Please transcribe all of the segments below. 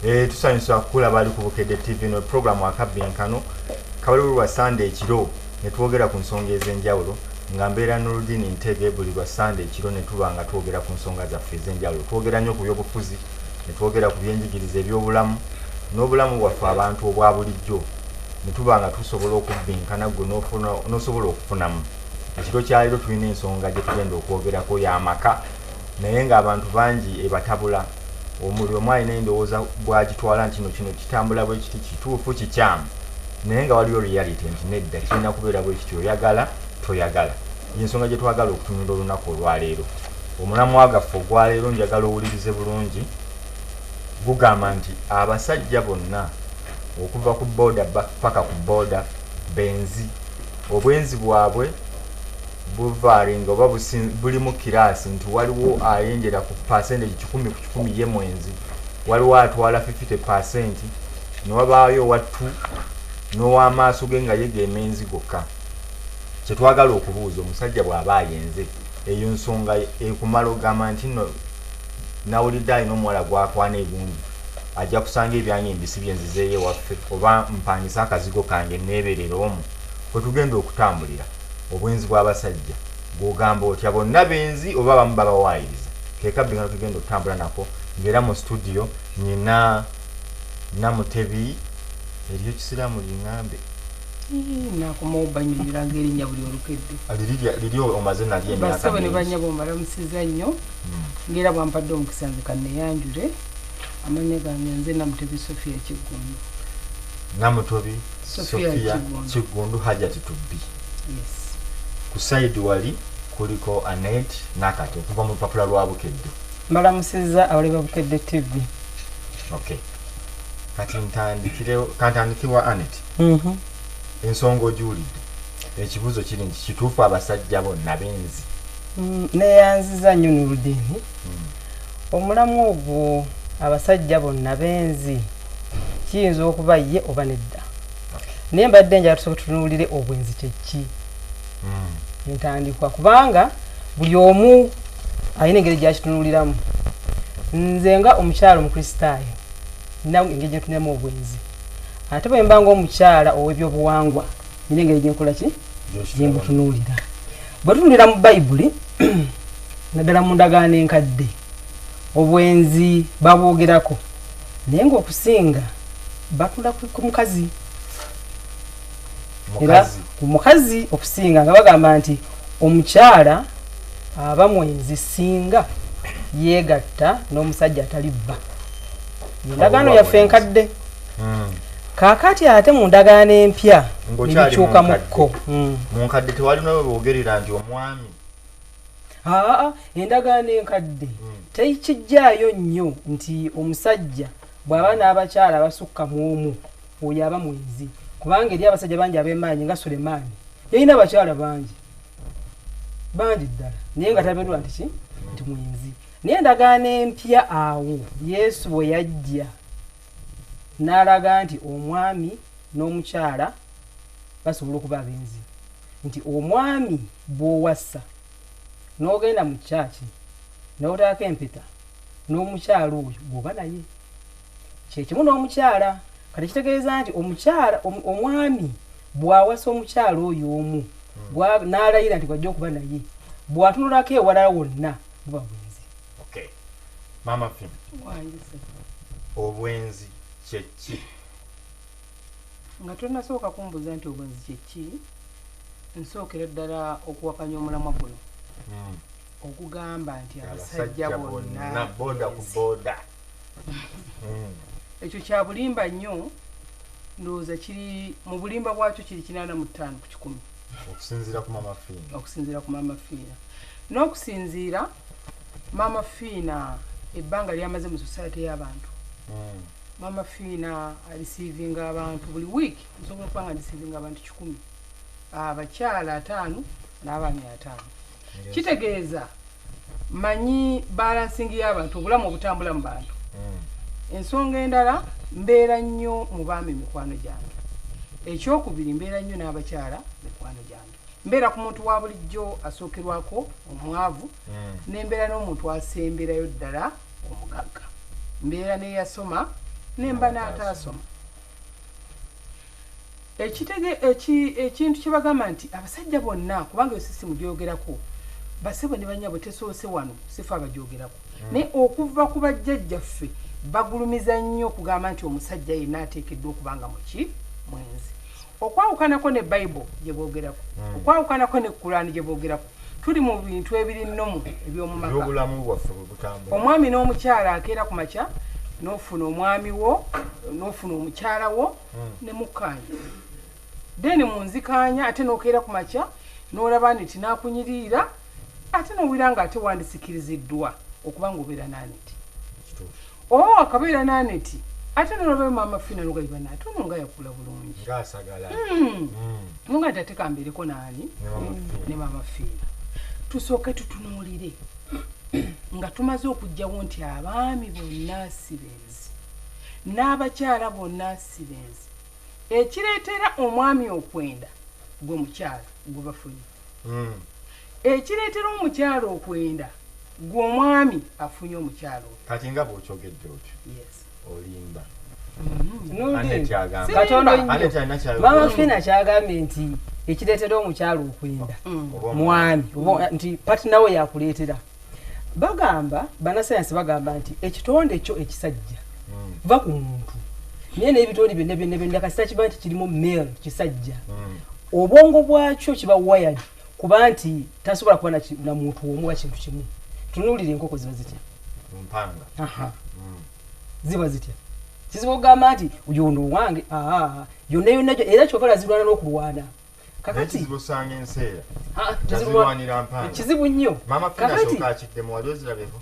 Tusanyusa kukulaba ali ku Bukedde TV no programu Akabbinkano kabali lwa Sande ekiro ne twogera ku nsonga ez'enjawulo, nga mbeera Nurudini Ntege. Buli lwa Sande ekiro ne tuba nga twogera ku nsonga zaffe ez'enjawulo. Twogera nnyo ku byobufuzi, ne twogera ku byenjigiriza, ebyobulamu n'obulamu bwaffe abantu obwa bulijjo, ne tuba nga tusobola okubbinkana gwe n'osobola okufunamu. Ekiro kyaleero tulina ensonga gye tugenda okwogerako y'amaka, naye ng'abantu bangi ebatabula. Omuli omu alina endowooza bw'agitwala nti no kino kitambula bwe kiti, kituufu, kikyamu, naye nga waliwo reality nti nedda, kirina kubeera bwe kiti, oyagala toyagala. Yensonga gye twagala okutunula olunaku olwaleero. Omulamwa gwaffe ogwaleero, njagala owulirize bulungi, gugamba nti abasajja bonna okuva ku booda paka ku booda benzi. Obwenzi bwabwe buvaringa oba buli mu class, nti waliwo ayengera ku percentage 100% ye mwenzi, waliwo atwala 50%, newabaayo owattu n'ow'amaaso ge nga ye gemenzi gokka. Kyetwagala okubuuza, omusajja bw'aba ayenze, eyo nsonga ekumala ogamba nti no nawulidde alina omuwala gwakwana egundi, ajja kusanga ebyange embisi byenzizeeyo ewaffe, oba mpangise akazigo kange neeberera omwo? Kwe tugenda okutambulira obwenzi bw'abasajja. Gwogamba otya, bonna benzi oba abamu babawaayiriza? Kekabbi nga tugenda okutambula nako, ng'era mu studio nyina Namutebi, eryo kisiraamu liŋŋambe. Nakomawo banyumiranga erinnya buli olukedde. Liri omaze nalyo emyaka Bassebo ne mingi. Bannyabo, mbalamusiza nnyo. Ngera bwampadde omukisa, nze kanneyanjule. Amannya gange nze Namutebi Sofia Kiggundu. Namutobi Sophia Sofia Kiggundu. Kiggundu, Hajati Tubbi. Yes. Ku side wali kuliko Anet Nakati okuva mu lupapula lwa Bukedde. Mbalamusizza abalabi ba Bukedde TV. Okay, kati kantandikibwa Anet. Ensonga ogiwulidde. Ekibuuzo kiri nti kituufu abasajja bonna benzi? Neyanziza nnyo, Nurudini. Omulamu ogwo, abasajja bonna benzi, kiyinza okuba ye oba nedda, naye mbadde njala tusooke tutunuulire obwenzi kyeki, entandikwa, kubanga buli omu alina engeri gyakitunuuliramu. Nze nga omukyala Omukristaayo nina engeri gyentunulamu obwenzi, ate bwe mba nga omukyala ow'ebyobuwangwa nina engeri gyenkola ki gyembutunuulira. Bwe tutunulira mu Bayibuli, naddala mu Ndagaano Enkadde, obwenzi babwogerako, naye ngaokusinga batula ku mukazi. Era Mukazi. ku mukazi okusinga, nga bagamba nti omukyala aba mwenzi singa yeegatta n'omusajja atali bba. Endagaano Oba yaffe bwenzi. enkadde. Kaakati ate mu Ndagaano Empya Ng'okyali mu nebikyukamukko. Mu nkadde tewalina we boogerera nti omwami? Aa, Endagaano Enkadde tekijjaayo nnyo nti omusajja bw'aba n'abakyala abasukka mu omu oyo aba mwenzi, kubanga eri abasajja bangi ab'emaanyi nga Sulemaani yalina abakyala bangi bangi ddala, naye nga tabeerwa nti ki nti mwenzi. Naye Endagaano Empya awo Yesu bwe yajja n'alaga nti omwami n'omukyala basobola okuba abenzi, nti omwami bw'owasa n'ogenda mu kyaki n'otaako empeta n'omukyala oyo bw'oba naye kyekimu n'omukyala. Kati kitegeeza nti omukyala omwami bw'awasa omukyala oyo omu n'alayira nti gwajja okuba naye, bw'atunulako ewalala wonna buba bwenzi. Okay, Mama Fim. Wanjise. Obwenzi kyeki? Nga tonasooka kumbuuza nti obwenzi kyeki, nsookera ddala okuwakanya omulamwa guno ogugamba nti abasajja bonna boda ku benzi. Boda. Ekyo kya bulimba nnyo. Ndowooza kiri mu bulimba bwakyo kiri 85%. Okusinziira ku Mama Fiina. Okusinziira ku Maama Fiina, n'okusinziira Maama Fiina ebbanga lyamaze mu society y'abantu. Maama Fiina areceivinga abantu buli wiiki. Nsobola okuba nga ndeceivinga abantu 100, abakyala 50 n'abaami 50. Kitegeeza manyi balancing y'abantu, obulamu obutambula mu bantu. Ensonga endala, mbeera nnyo mu baami mikwano gyange. Ekyokubiri, mbeera nnyo n'abakyala mikwano gyange. Mbeera ku muntu wa bulijjo asookerwako omwavu, nembeera n'omuntu asemberayo ddala omugagga. Mbeera n'eyasoma, Nemba n'ataasoma. Ekintu kye bagamba nti abasajja bonna, kubanga eyo sisitimu gyogerako, basebo ne bannyabo, tesoose wano, sifa abagyogerako, naye okuva ku bajjajjaffe bagulumiza nnyo okugamba nti omusajja yenna ateekeddwa okuba nga muki mwenzi, okwawukanako ne Bayibuli gye boogerako, okwawukanako ne Kulaani gye boogerako. Tuli mu bintu ebiri nnomu eby'omu maka. Ebyobulamu bwaffe bwe butambula. Omwami n'omukyala, akeera ku makya n'ofuna omwami wo, n'ofuna omukyala wo, ne mukkaanya, then munzikaanya, ate n'okeera ku makya n'olaba nti naakunyiriira, ate n'owulira nga ate wandisikiriziddwa okuba nga obeera n'Aneti. Kituufu. Oba wakabeera n'Aneti, ate n'olabayo Maama Fina, n'ogamba ate ono nga yakula bulungi. Ngaasagala. Nga nti ate kambeereko naani? Ne Mama Fina. Ne Maama Fiina. Tusooke tutunuulire nga tumaze okuggyawo nti abaami bonna si benzi n'abakyala bonna si benzi. Ekireetera omwami okwenda gwe mukyala gwe bafunye, ekireetera omukyala okwenda gwe omwami afunye omukyala oyo. Kati nga bw'okyogedde otyo, Yes. olimba. Nurdin, Aneti agamba. Katono nnyo. Aneti alina kyayogera. Maama Fina kyagambye nti ekireetera omukyala okwenda Oba mwami, oba nti partner we yakuleetera. Bagamba, bannasayansi bagamba nti ekitonde kyo ekisajja, va ku muntu, naye n'ebitonde byonna byonna byonna, kasita kiba nti kirimu male, kisajja, obwongo bwakyo kiba wired kuba nti tasobola kuba na muntu omu oba kintu kimu. Tunuulira enkoko, ziba zitya? Mpanga. Aha. Ziba zitya? Kizibu okugamba nti yono wange. Aa, yonna yonna era kyova zirwana n'okulwana. Naye Kakati kizibu osanga enseera Ah, nga zirwanira mpanga. Kizibu nnyo. Maama Fina, Kakati sooka akiddemu, wali ozirabeko?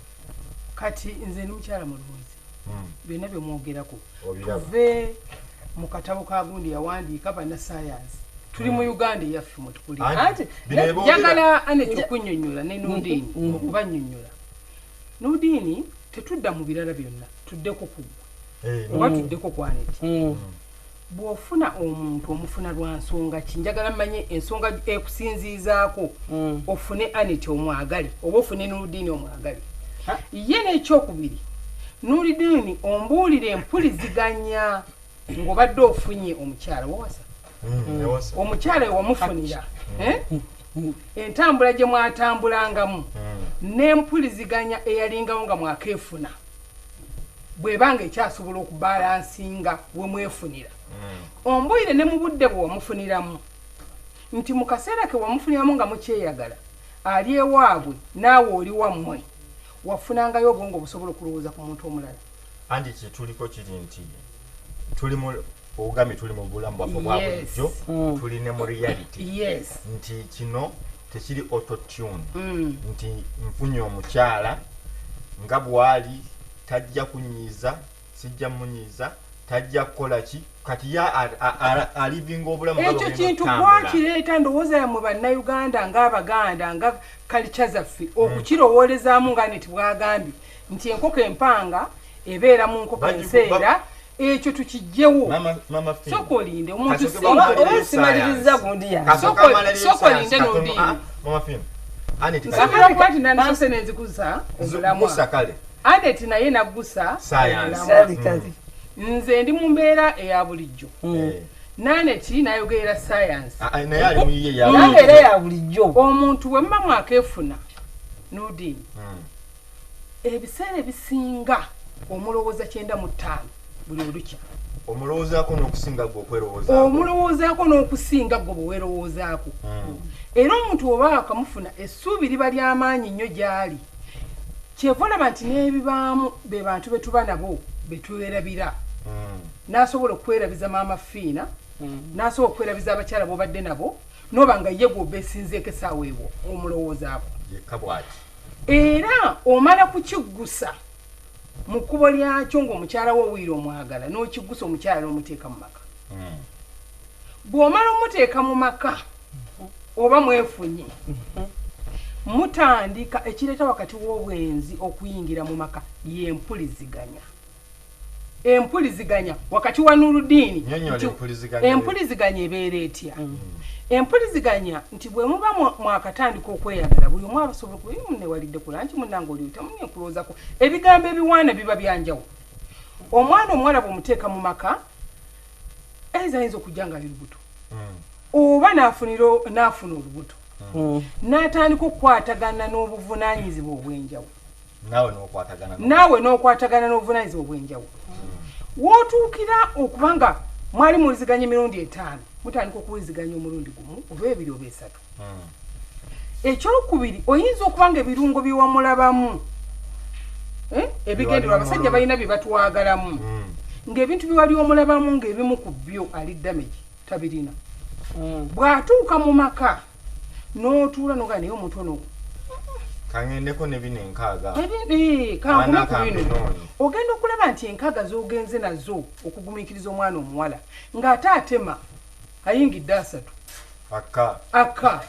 Kati nze ndi mukyala mulunzi. Byonna byemwogerako, Obiraba. tuve mu katabo ka gundi yawandiika bannasayansi, tuli mu Uganda eyaffe mwetukulira. Anti- Bino eboogera- Njagala Aneti okunnyonnyola ne Nudiini okubannyonnyola. Nudiini, tetudda mu birala byonna, tuddeko ku ggwe oba tuddeko ku Aneti. Bw'ofuna omuntu, omufuna lwa nsonga ki? Njagala mmanye ensonga ekusinziizaako ofune Aneti omwagale oba ofune Nudiini omwagale. Ha? Ye n'ekyokubiri, Nudiini, ombuulire empuliziganya ng'obadde ofunye omukyala wawasa, Newasa. omukyala ewamufunira, eh? Entambula gye mwatambulangamu n'empuliziganya eyalingawo nga mwakeefuna, bw'ebanga ekyasobola okubalansinga we mwefunira, ombuulire ne mu budde bwe wamufuniramu, nti mu kaseera ke wamufuniramu nga mukyeyagala, ali ewaabwe naawe oli wammwe, wafunangayo obwongo obusobola okulowooza ku muntu omulala? Anti kyetuliko kiri nti tuli mu ogambye tuli mu bulamu bwaffe obwa bulijjo, tuli ne mu reality, nti kino tekiri autotune, nti nfunye omukyala nga bwali, tajja kunyiiza, sijja munyiiza, tajja kukola ki. Kati ye alivinga obulamu nga Ekyo bw'olina kintu okutambula. gwakireeta ndowooza yammwe Bannayuganda ng'Abaganda, nga kalica zaffe, okukirowoolezaamu nga nti bwagambye nti enkoko empanga ebeera mu nkoko enseera. Ekyo tukijjewo. Mama Finn. Sooka olinde omuntu. Kasooke Singa bamalirize Oba simaliriza science. gundi yange. Kasooke bamalirize Sooka science. olinde Katono- n'Odiini. Ah, Mama Finn. Aneti Nsabira kuba nti nandisose nenzigusa omulamwa. Gusa kale. Aneti naye naggusa Science. omulamwa. Kale, kale. Nze ndi mu mbeera eya bulijjo, Naneti nayogerera science. Ah, ah, naye ali mu yiye ya Nange era ya bulijjo. Omuntu bwe muba mwakeefuna, Nudini, ebiseera ebisinga omulowooza 95 buli olukya. Omulowoozaako n'okusinga gwe okwerowoozaako. Omulowoozaako n'okusinga gwe bwe weerowoozaako. Era omuntu oba akamufuna, essuubi liba ly'amaanyi nnyo gy'ali. Kyeva olaba nti n'ebibaamu be bantu be tuba nabo betwerabira, n'asobola okwerabiza Maama Fiina, n'asobola okwerabiza abakyala b'obadde nabo, noba nga ye gwobeesinzeeko essaawa ewo omulowoozaako. Yekka bw'ati. Era omala kukiggusa mu kkubo lyakyo ng'omukyala wo owiira omwagala, n'okiggusa omukyala n'omuteeka mu maka. Bw'omala omuteeka mu maka oba mwefunye, mutandika ekireeta wakati w'obwenzi okuyingira mu maka yempuliziganya, empuliziganya wakati wa Nuludiini. Nnyonnyola empuliziganya. Empuliziganya ebeera etya? Empuliziganya nti bwe muba mwakatandika okweyagala, buli omu abasobola okuba munne walidde ku lunch, munnange oli ota, munne nkulowoozako, ebigambo ebiwaana biba byanjawulo. Omwana omuwala bw'omuteeka mu maka, ayinza okujja nga ali lubuto, oba n'afuna olubuto, n'atandika okukwatagana n'obuvunaanyizibwa obw'enjawulo. Naawe n'okwatagana. Naawe n'okwatagana n'obuvunaanyizibwa obw'enjawulo. Wootuukira okuba nga mwali muwuliziganya emirundi 5, mutandika okuwuliziganya omulundi gumu oba ebiri oba esatu. Ekyokubiri, oyinza okuba nga ebirungo byewamulabamu, ebigenderwa, abasajja balina bye batwagalamu, ng'ebintu bye wali omulabamu ng'ebimu ku byo ali damage, tabirina. Bw'atuuka mu maka n'otuula noga, naye omuntu ono Kaŋŋendeko ne bino 60. Kangume ku Ana bino. kambe. Ogenda okulaba nti 60 z'ogenze nazo okugumiikiriza omwana omuwala, ng'ate atema ayingidde 30. Akka. Aka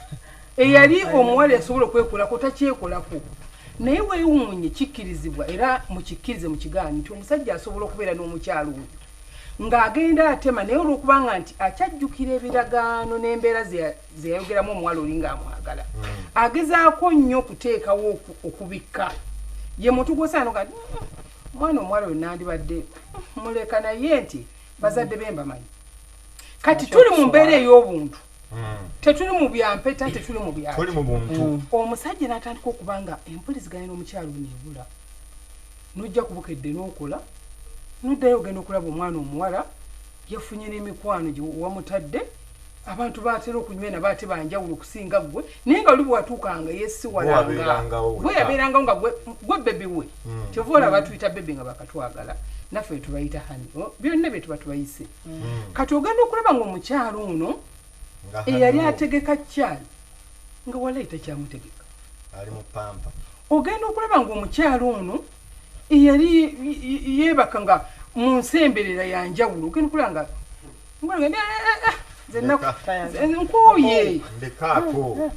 eyali omuwala yasobola okwekolako takyekolako. Naye weewuunye, kikkirizibwa era mukikkirize mukigaani nti omusajja asobola okubeera n'omukyalo oyo ng'agenda atema, naye olwokubanga nti akyajjukira ebiragaano n'embeera ze yayogeramu omuwala oli ng'amwagala, agezaako nnyo okuteekawo okubikka. Ye muntu gwosaana nga omwana omuwala oyo nandibadde muleka, naye nti bazadde be mbamanyi. Kati tuli mu mbeera ey'obuntu, tetuli mu byampeta, tetuli mu byalo. Tuli mu buntu. Omusajja n'atandika okuba nga empuliziganya n'omukyalo ono ebula. Nojja kubukedde n'okola, noddayo, ogenda okulaba omwana omuwala yafunye n'emikwano gye wamutadde, abantu batera okunywa nabo ate banjawulo okusinga ggwe. Naye nga oli bwewatuukanga yesiwalanga. Wabeerangawo gwe wekka. Yabeerangawo nga gwe baby we. Kyova olaba batuyita baby nga bakatwagala, naffe tubayita honey. Oh, byonna bye tuba tubayise. Kati ogenda okulaba nga omukyalo ono Nga eyali honey. ategeka kyali nga walayi takyamutegeka. Ali mu pamper. Ogenda okulaba ng'omukyalo ono eyali yeebaka nga mu nsemberera yanjawulo, ogenda okulaba nga nze Ndeka. Nkooye. Ndekaako.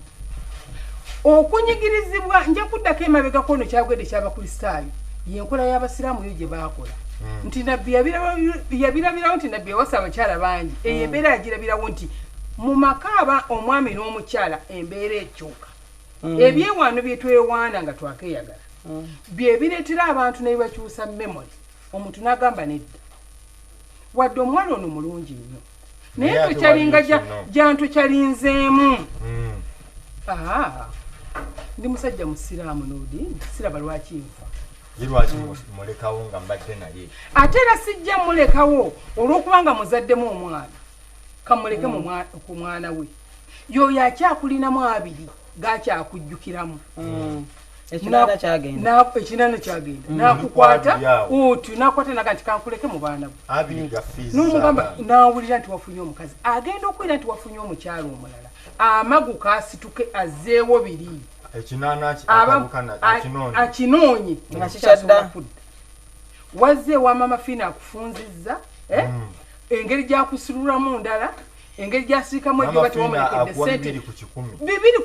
Okunyigirizibwa, nja kuddako emabegako ono kyagwedde ky'Abakristaayo, yenkola y'Abasiraamu yo gye baakola nti Nabbi yabirabirawo nti Nabbi yawasa abakyala bangi. Eyo embeera yagirabirawo nti mu maka aba omwami n'omukyala embeera ekyuka. Ebyewaano bye twewaana nga twakeyagala bye bireetera abantu ne bakyusa memory, omuntu n'agamba nedda, wadde omuwala ono mulungi nnyo, naye Naye ate tokyalinga waliyo kino. Gyantokyalinzeemu. Ah, ndi musajja musiraamu nodi siraba lwaki nfa. Ye lwaki mulekawo nga mbadde naye? Ate era sijja mulekawo olw'okubanga muzaddemu omwana, kamuleke ku mwana we. Yoyo akyakulinamu 20 gakyakujjukiramu. 80 kyagenda. 80 kyagenda nakukwata. Abiri awo. Otyo nakwata naga nti kankuleke mu baana bo. 20 ga fees N'omugamba z'abaana. nawulira nti wafunye omukazi, agenda okuwulira nti wafunye omukyalo omulala, amaguka asituke azzeewo biri. 80 atabuka akinoonye. Akinoonye. Nga kikyadda. Kudda wazze ewa Mama Fiina akufunzizza, eh? Engeri gyakusululamu ndala, engeri gyasiikamu Mama ejjo Fiina batiwamulekedde akuwa sente. 200.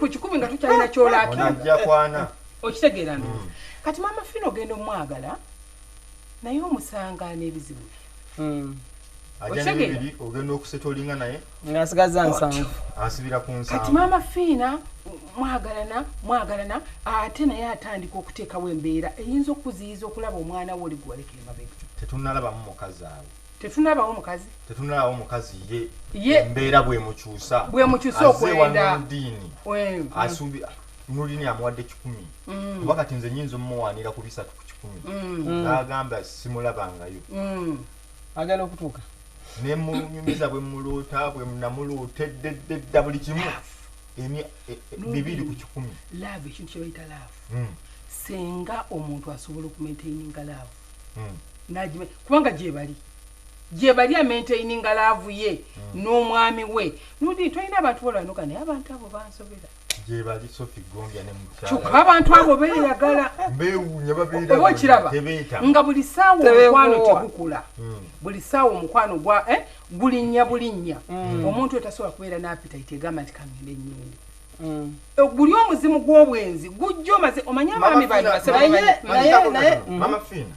200 nga tukyalina kyolakinga. Onajja kwana. Okitegeera ndowooza? Kati Maama Fiina ogenda omwagala, naye omusanga n'ebizibu bye. Ajja Okitegeera? nebibiri, ogenda okusetolinga naye Ng'asigaza 70. Asibira ku Kati 70. Maama Fiina mwagalana, mwagalana, ate naye atandika okuteekawo embeera eyinza okuziyiza okulaba omwana we oli gwaleka emabega. Tetunalabamu mukazi awo. Tetunabawo mukazi. Tetunalabawo mukazi ye. Ye Embeera bwemukyusa. Bwemukyusa Azze okwenda. wa Nurdini. Asuubi Nurdini amuwadde 100, kuba kati nze nyinza omuwaanira ku 300, n'agamba simulabangayo. Agenda okutuuka. Nemunyumiza bwe muloota, bwe namuloota eddedda, buli kimu. 200. Love, ekintu kyebayita love, senga omuntu asobola okumaintaininga love nagime, kubanga gyebali gyebali amaintaininga love ye n'omwami we. Nudi tolina abantu bolwanuka, naye abantu abo bansobera. Gyebali Sofi Gombya ne mukyala. Kyokka abantu abo beeyagala. Mbeewuunya, babeera Oba okiraba tebeeta. nga buli ssaawa Tebeekoowa. omukwano tegukula, buli ssaawa omukwano gwa gulinnya bulinnya. Omuntu oyo tasobola kubeera n'appetite egamba nti kangende ennyumba. Guli omuzimu gw'obwenzi gujja omaze omanye abaami bano basebe. Naye Mama Fiina,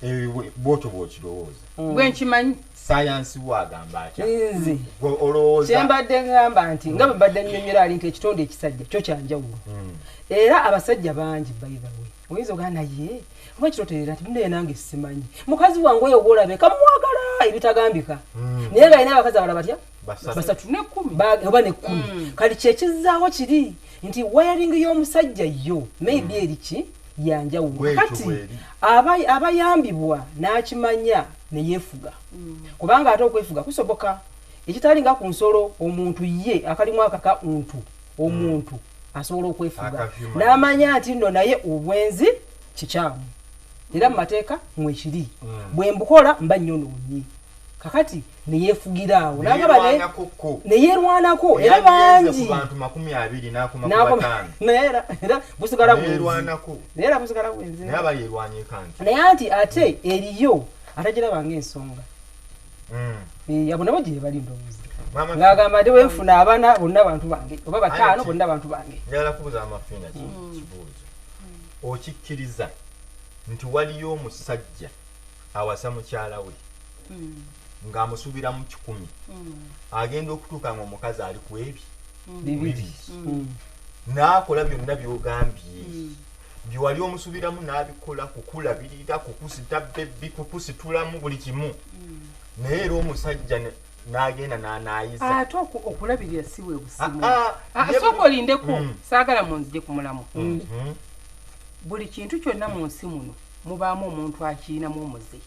ebyo bwotyo bwokirowooza? Bwe nkimanyi. Sayansi waagamba atya? Nze Gwe olowooza kyembadde ngamba nti nga bwe mbadde nnyonnyola ali nti ekitonde ekisajja kyo kyanjawulo, era abasajja bangi, by the way. Oyinza ogamba naye oba kiroterera nti munaye nange simanyi mukazi wange oyo gwolabye kamwagala ebitagambika, naye nga alina abakazi abalala batya? Basatu oba nekumi. Kati kyekizaawo kiri nti wiring y'omusajja yo maybe eriki yanjawulo. Kati abayambibwa n'akimanya neyeefuga, kubanga ate okwefuga kusoboka ekitali nga ku nsolo. Omuntu ye akalimu akaka untu, omuntu asobola okwefuga n'amanya nti nno naye obwenzi kikyamu, era mu mateeka mwekiri, bwe mbukola mba nnyonoonyi. Kakati neyeefugira awo neyeerwanako, era bangi era busigala bwenzi. Naye anti ate eriyo atagiraba ng'ensonga, abo nabo gye bali ndowooza ng'agamba nti bwenfuna abaana bonna bantu bange oba bataano bonna bantu bange. Njagala kubuuza Amafiina kibuuzo. Okikkiriza nti waliyo omusajja awasa mukyala we ng'amusuubiramu 100, agenda okutuuka nga omukazi ali ku ebi 2 n'akola byonna by'ogambye byewali omusuubiramu n'abikola, kukulabirira, kukusita bebbi, kukusitulamu buli kimu, naye era omusajja n'agenda n'anaayiza? Ate okulabirira si bwe busimu. Sooka olindeko, saagala munzije ku mulamu. Buli kintu kyonna mu nsi muno mubaamu omuntu akirinamu omuze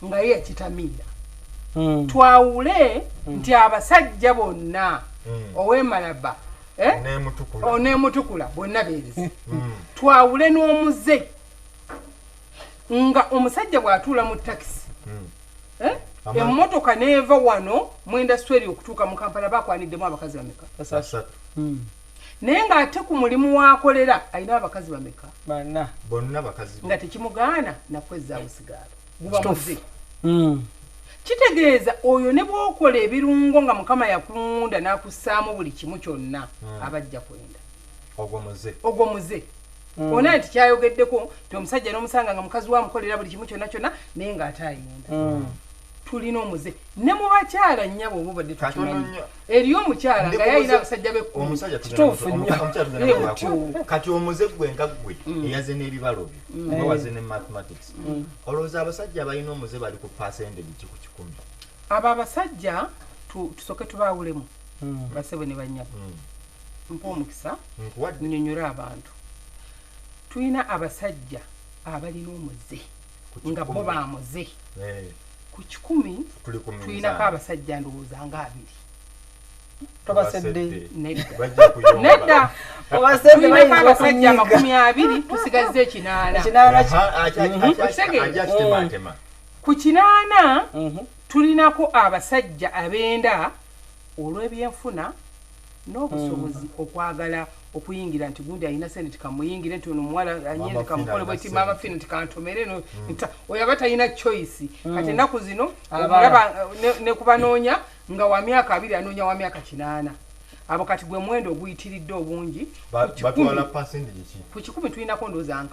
nga ye yakitamiira. Twawule nti abasajja bonna ow'emalaba n'emutukula bonna beerezi. Twawule n'omuze nga omusajja bw'atuula mu takisi, emmotoka n'eva wano mwenda sweri okutuuka mu Kampala, bakwaniddemu abakazi bameka? Naye ng'ate ku mulimu waakolera alina abakazi bameka? Bonna bakazi. Nga tekimugaana nakwezaawo sigaalo, guba muze. Kitegeeza oyo ne bw'okola ebirungo nga Mukama yakuwunda n'akussaamu buli kimu kyonna, abajja kwenda. Ogwo muze. Ona nti kyayogeddeko nti omusajja n'omusanga nga mukazi we amukolera buli kimu kyonna kyonna, naye ng'ate ayenda. Tulina omuze ne mu bakyala nnyabo, oba obadde tukimanyi, eriyo omukyala nga yalina abasajja b'ekkumi. Kati omuze gwe nga ggwe eyaze n'ebibalo byo oba waze ne mathematics, olowooza abasajja abalina omuze bali ku percentage ki ku 100? Abo abasajja tusooke tubaawulemu, basebo ne bannyabo. Mpa omukisa nnyonnyole abantu. Tulina abasajja abalina omuze nga bo bamuze ku 100, tulinako abasajja ndowooza nga 20. Tobasedde. Nedda, tulinako abasajja 20, tusigazza 80. Ku 80 tulinako abasajja abenda olw'ebyenfuna n'obusobozi, okwagala okuyingira nti gundi alina sente tikamuyingire, nti ono omuwala anyeze kamukole bweti, Maama Fina tikantomere, oyo aba talina choice. Kati ennaku zino olaba ne kubanoonya nga wa myaka 20 anoonya wa myaka 80. Abo kati gwe muwendo oguyitiridde obungi. Ku 100 tulinako ndowooza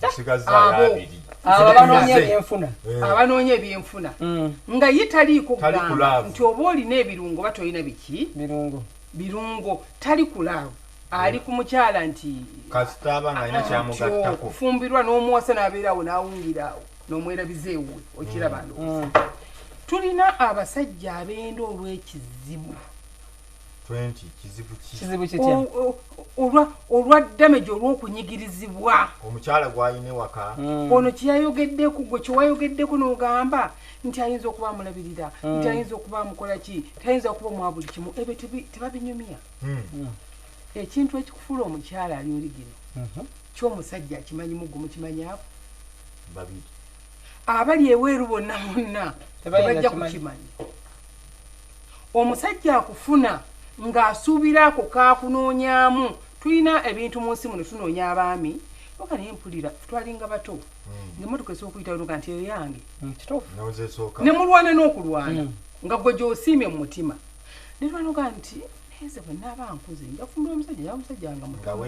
60. Abanoonya ebyenfuna nga ye taliiko kugamba nti oba olina ebirungo oba tolina biki birungo, tali ku love, ali ku mukyala nti okufumbirwa n'omuwasa n'abeeraawo n'awungira awo n'omwerabiza ewuwe. Okiraba? Ndowooza tulina abasajja abenda olw'ekizibu olwa damage, olw'okunyigirizibwa. Omukyala gwalina ewaka. Ono kyeyayogeddeko, gwe kyewayogeddeko n'ogamba nti ayinza okuba amulabirira, nti ayinza okuba amukola ki, tayinza kuba omwa buli kimu, ebyo tebabinyumya. Ekintu ekikufuula omukyala ali oligino kyomusajja akimanyi muggo mukimanyaako abali eweeru bonna bonna tebajja kukimanya. Omusajja akufuna ng'asuubira ako kakunoonyaamu. Tulina ebintu mu nsi muno, tunoonya abaami oka, naye mpulira twalinga bato ngaemmotoka esobola okuyita noga nti eyo yange, ne mulwana n'okulwana nga gwe gy'osiimye mu mutima, nelwanoga nti nze bwe naaba nkuze nja kufumbira omusajja ya omusajja nga mutono.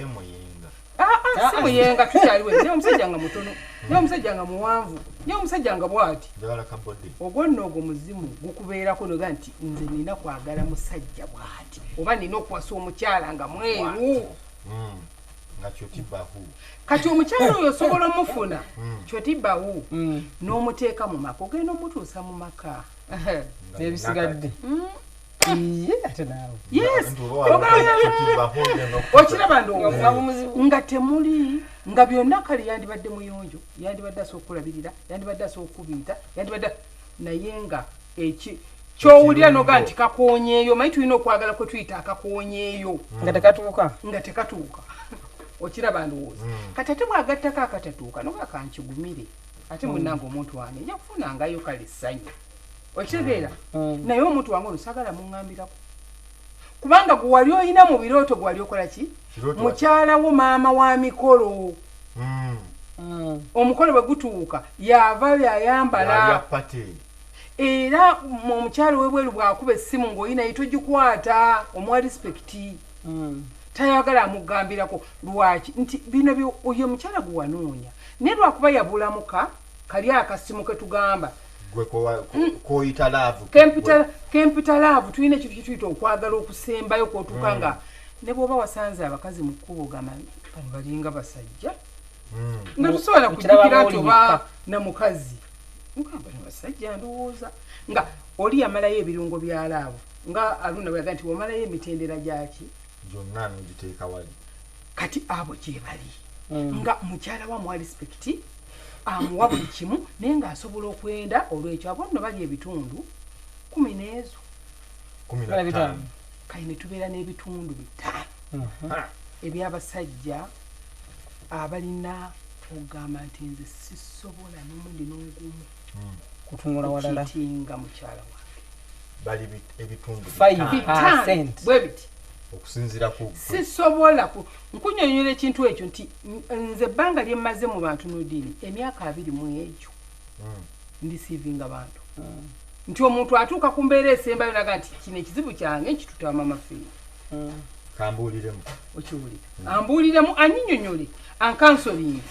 Si muyenga, tukyaliwe, naye omusajja nga mutono, naye omusajja nga muwanvu, naye omusajja nga bwati. Ogwo nno ogwo muzimu gukubeerako noga nti nze nina kwagala musajja bwati, oba nina okuwasa omukyala nga mweru. Nga kyotibahu. Kati omukyala oyo osobola omufuna kyotibawu n'omuteeka mu maka, ogenda omutuusa mu maka. N'ebisigadde. Iye, ate naawe. Yes. Okiraba ndowooza Nga muzibu. Nga temuli nga byonna, kale yandibadde muyonjo, yandibadde asobola okulabirira, yandibadde asobola okubiita, yandibadde, naye nga eki kyowulira noga nti kakonyeeyo. Manyi tulina okwagala kwe tuyita akakonyeeyo. Nga tekatuuka. Nga tekatuuka. Okiraba ndowooza. Kati ate bwagattako akatatuuka, noga kankigumire, ate munnange omuntu wange nja kufunangayo kale essanyu, okitegeera? Naye omuntu wange ono saagala muŋŋambirako, kubanga gwe wali oyina mu birooto, gwe wali okola ki? Kirooto. Mukyala wo maama wa mikolo. Omukolo bwe gutuuka, yava yayambala. Pate. Era omukyalo webweru bw'akuba essimu ng'olina ye togikwata, omuwa respect. Tayagala amugambirako. Lwaki? Nti bino oyo omukyala gwe wanoonya, naye lwakuba yabulamuka kali akasimu ketugamba. Gwe koyita love. Kempita love. Tulina ekintu kyetuyita okwagala okusembayo kwotuuka nga ne bw'oba wasanze abakazi mu kkubo, ogamba bano balinga basajja, nga tosobola Okiraba kujjukira nti bw'oli oba yekka. Na mukazi ngamba bano basajja, ndowooza nga oli yamalayo ebirungo bya love, nga Aluna bwe yaga nti wamalayo emitendera gyaki. Gyonna nogiteeka wali. Kati abo gye bali nga mukyala wa muwa respect, amuwa buli kimu, naye ng'asobola okwenda olwekyo. Abo nno bali ebitundu 10 n'ezo. Kumi na na bitaano. ttaano. Kale ne tubeera n'ebitundu 5 ebyabasajja abalina okugamba nti nze sisobola n'omundi n'ogumu Kutunula walala. Kukitinga mukyala wange. Bali ebitundu Five. 5. 5. Percent. Bwe biti. Okusinziira ku Sisobola nkunyonyola ekintu ekyo nti nze ebbanga lye mmaze mu bantu nodiini, emyaka 20 mu egyo, ndisiivinga bantu nti omuntu atuuka ku mbeera esembayo naga nti kino ekizibu kyange nkituta mama Fiina. Kambuuliremu. Okiwulira? Ambuuliremu, anyinyonyole, ankansolinga.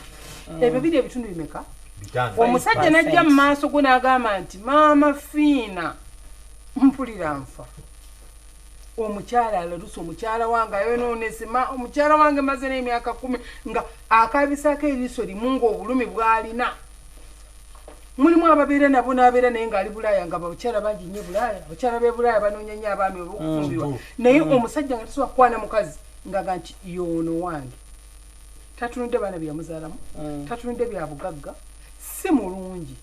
Ebyo biri ebitundu bimeka? 5. Omusajja n'ajja mu maaso go n'agamba nti maama Fiina, mpulira nfa, omukyala alaluse, omukyala wange ayonoonese, omukyala wange maze n'emyaka 10 nga akabisaako eriiso limu ng'obulumi bw'alina. Mulimu ababeera nabo n'abeera naye ng'ali Bulaaya, nga bakyala bangi nnyo e Bulaaya, abakyala b'e Bulaaya banoonya nnyo abaami olw'okufumbirwa. Naye omusajja nga tasobola kukwana mukazi ngaga nti yoono wange, tatunudde baana bye yamuzaalamu, tatunudde bya bugagga, si mulungi,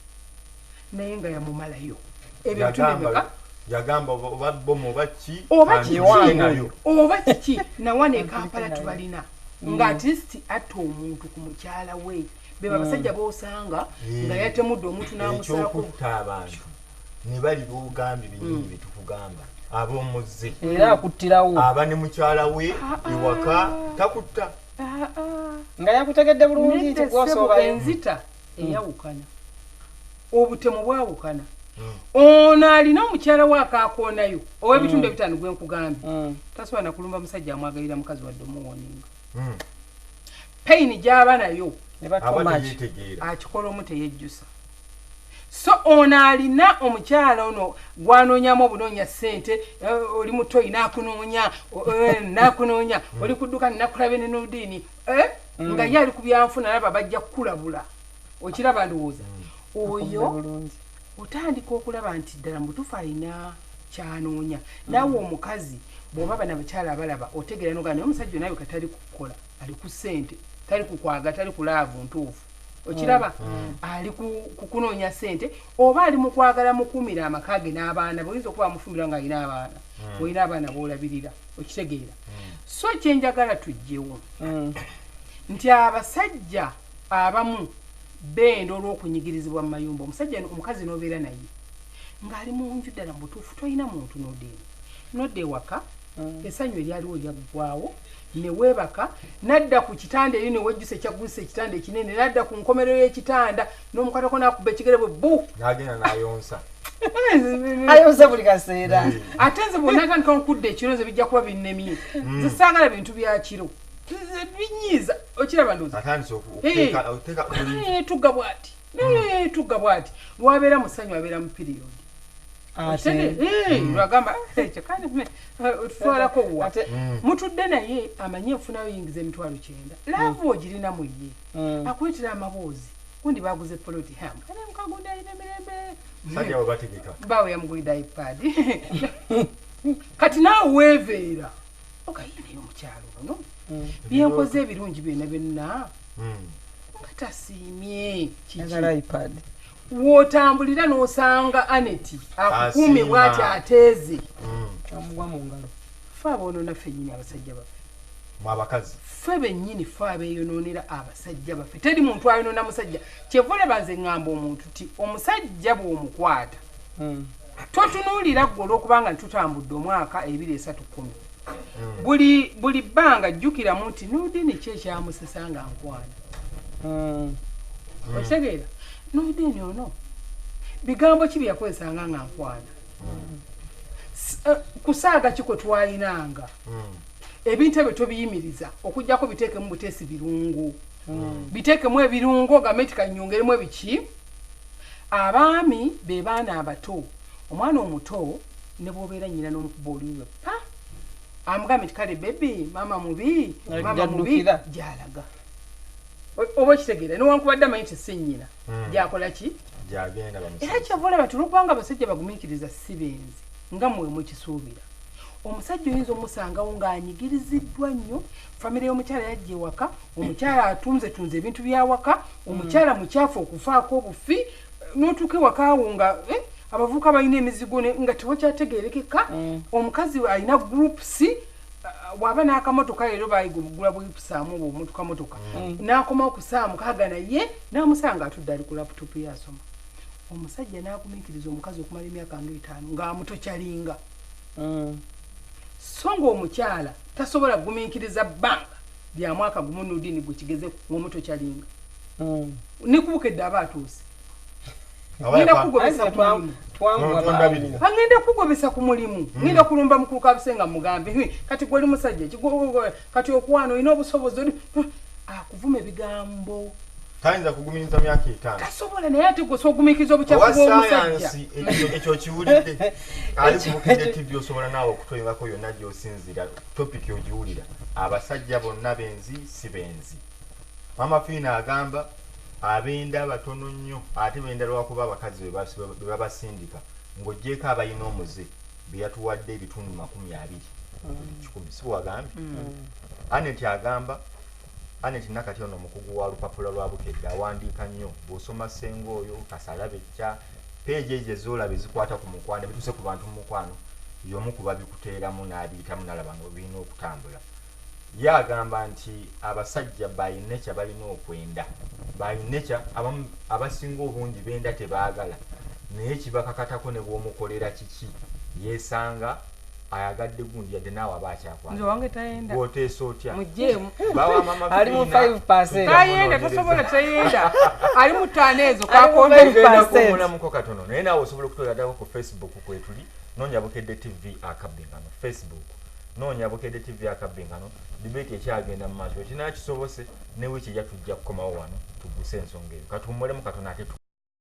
naye nga yamumalayo. Ebyo bitundu Yagamba bimeka? Yagamba oba bomu oba ki. Oba kandike kiki. Nayo. Oba kiki, nawana e Kampala tubalina nga at least atta omuntu ku mukyala we, beba basajja bosanga nga yatemudde omuntu n'amusalako. Ekyokutta abantu ne bali bogambye binyini byetukugamba ab'omuzze. Era akuttirawo. Aba ne mukyala we ewaka, takutta. Ah, ah. Nga yakutegedde bulungi Nedda nti ssebo, gwosoobayo. Enzita eyawukana, obutemu bwawukana. Ono alina omukyala we akakoonayo ow'ebitundu 5 gwe nkugambye, tasobola nakulumba musajja amwagalira mukazi wadde omuwoninga. Pain gy'aba nayo Ne Aba batomaki. teyetegeera. Akikola omu teyejjusa. So ono alina omukyala ono gwanoonyamu obunoonya ssente, oli mutoyi nakunoonya, nakunoonya, oli ku dduka nakulabe ne Nodiini, nga ye ali ku byanfuna, alaba bajja kukulabula. Okiraba ndowooza oyo Bulungi. Otandika okulaba nti ddala mutuufu alina kyanoonya. Naawe omukazi bw'oba bana bakyala abalaba otegeera nogaa, naye omusajja onawe katali kukola, ali ku ssente, tali kukwaga, tali ku love ntuufu. Okiraba ali ku kunoonya ssente oba ali mu kwagala mukuumira amaka ge n'abaana be. Oyinza okuba amufumbira ng'alina abaana, olina abaana b'olabirira. Okitegeera? So kyenjagala tugjewo nti abasajja abamu benda olw'okunyigirizibwa mu mayumba. Omusajja omukazi n'obeera naye ng'ali mu nju, ddala mu butuufu tolina muntu n'odiini, nodda ewaka, essanyu eryaliwo lyaggwawo, ne weebaka, nadda ku kitanda eri newejjusa ekyaggulisa ekitanda ekinene, nadda ku nkomerero y'ekitanda n'omukwatako n'akuba ekigere bwe bu. N'agenda n'ayonsa. Ayonsa buli kaseera. Ate nze bwonatandika okudda ekiro, nze bijja kuba binnemye. Nze saagala bintu bya kiro. Nze binyiiza. Okiraba ndowooza? Atandise okuteeka buli Tugga bwati, tugga bwati, lwabeera mu ssanyu, abeera mu period. Lwagamba ekyo kandi tutwalako wa mutudde naye amanye enfunayo yingiza 900,000 laavu ogirina mu ye akuyitira amaboozi gundi baguze poloti kale mukagundi alina emirembe bawe yamugulidde iPad kati naawe weeveera okayineyo omukyalo ono byenkoze ebirungi byonna byonna nga tasiimye kiki wotambulira n'osanga Aneti akukuumye bw'ati ateeze amugwa mu ngalo. Ffe aboonona ffennyini abasajja baffe abakazi ffe bennyini ffe abeeyonoonera abasajja baffe. Teri muntu ayonoona musajja. Kyeva olaba nze ŋŋamba omuntu ti omusajja bw'omukwata totunuulira ggwe olw'okubanga ntutambudde omwaka 2 3 10 buli bbanga jjukiramu nti Nudini ki ekyamusesa nga nkwana. Okitegeera? Nudini ono bigambo ki bye yakozesanga nga nkwana, kusaaga ki kwe twalinanga, ebintu ebyo tobiyimiriza okuggyako biteekemu buteesi birungo, biteekemu ebirungo ogambe nti kanyongeremu ebiki. Abaami be baana abato, omwana omuto ne bw'obeera nnyina n'omukuba oluyi pa amugambe nti kale bebi maama mubi maama mubi gy'alaga oba okitegeera newankubadde amanyi nti si nnyina gyakola ki era kyava olaba nti olwokubanga abasajja bagumiikiriza si benzi nga mmwe mukisuubira. Omusajja oyinza omusangawo ng'anyigiriziddwa nnyo, famire y'omukyala yajja ewaka, omukyala atunzetunze ebintu by'awaka, omukyala mukyafu okufaako obufi, n'otuuka ewaka awo nga abavubuka balina emizigo nga tewakyategeerekeka, omukazi alina groups, bw'aba n'akamotoka leero bayigula buyipusaamu obwo obumotokamotoka n'akomawo ku ssaawa 6 naye n'amusanga atudde ali ku laptop ye asoma. Omusajja n'agumiikiriza omukazi okumala emyaka nga 5 ng'amutokyalinga. So ng'omukyala tasobola kugumiikiriza bbanga lya mwaka gumu Nudini gwe kigeze ng'omutokyalinga. Ne kubukedde aba atuuse. Ngenda kugobesa ku mulimu. Agenda kugobesa ku mulimu. Ngenda kulumba mukulu Kabusenga mugambe kati gwe oli musajja kati okwana olina obusobozi akuvuma ebigambo. Tayinza kugumiriza myaka 5. Tasobola naye ate gwe osogumiikiriza obukyafu bw'omusajja. Ekyo kiwulidde. Ali ku Bukedde TV osobola naawe okutoyingako yonna gy'osinziira topic ogiwulira. Abasajja bonna benzi si benzi. Mama Fiina agamba abenda batono nnyo ate benda lwakuba abakazi be babasindika ng'oggyeeko abalina omuze be yatuwadde ebitundu 20 buli 100 si bw'agambye. Aneti agamba Aneti Nakati ono omukugu wa lupapula lwa Bukedde awandiika nnyo bw'osoma Ssenga oyo Kasalabecca peegi ezo ez'olaba ezikwata ku mukwano ebituuse ku bantu mu mukwano y'omu ku babikuteeramu n'abiyitamu n'alaba nga birina okutambula. Ye agamba nti abasajja by nature balina okwenda, by nature abamu abasinga obungi benda tebaagala naye kibakakatako ne bw'omukolera kiki yeesanga ayagadde gundi yadde naawe aba akyakwata. Nze wange tayenda. Gw'oteesa otya? Mugyeemu. Bawa Mama Ali mu Fiina. 5%. Tayenda, tasobola tayenda. Ali mu 5 ezo Ali mu kakonde. 5%. Kuwummulamuko katono naye naawe osobola okutoyadako ku Facebook kwetuli noonya Bukedde TV akabbingano Facebook noonya Bukedde TV akabbingano debate ekyagenda mu maaso ekinaakisobose ne wiiki ejja tujja kukomawo wano tuguse ensonga eyo katuwummulemu katono ate.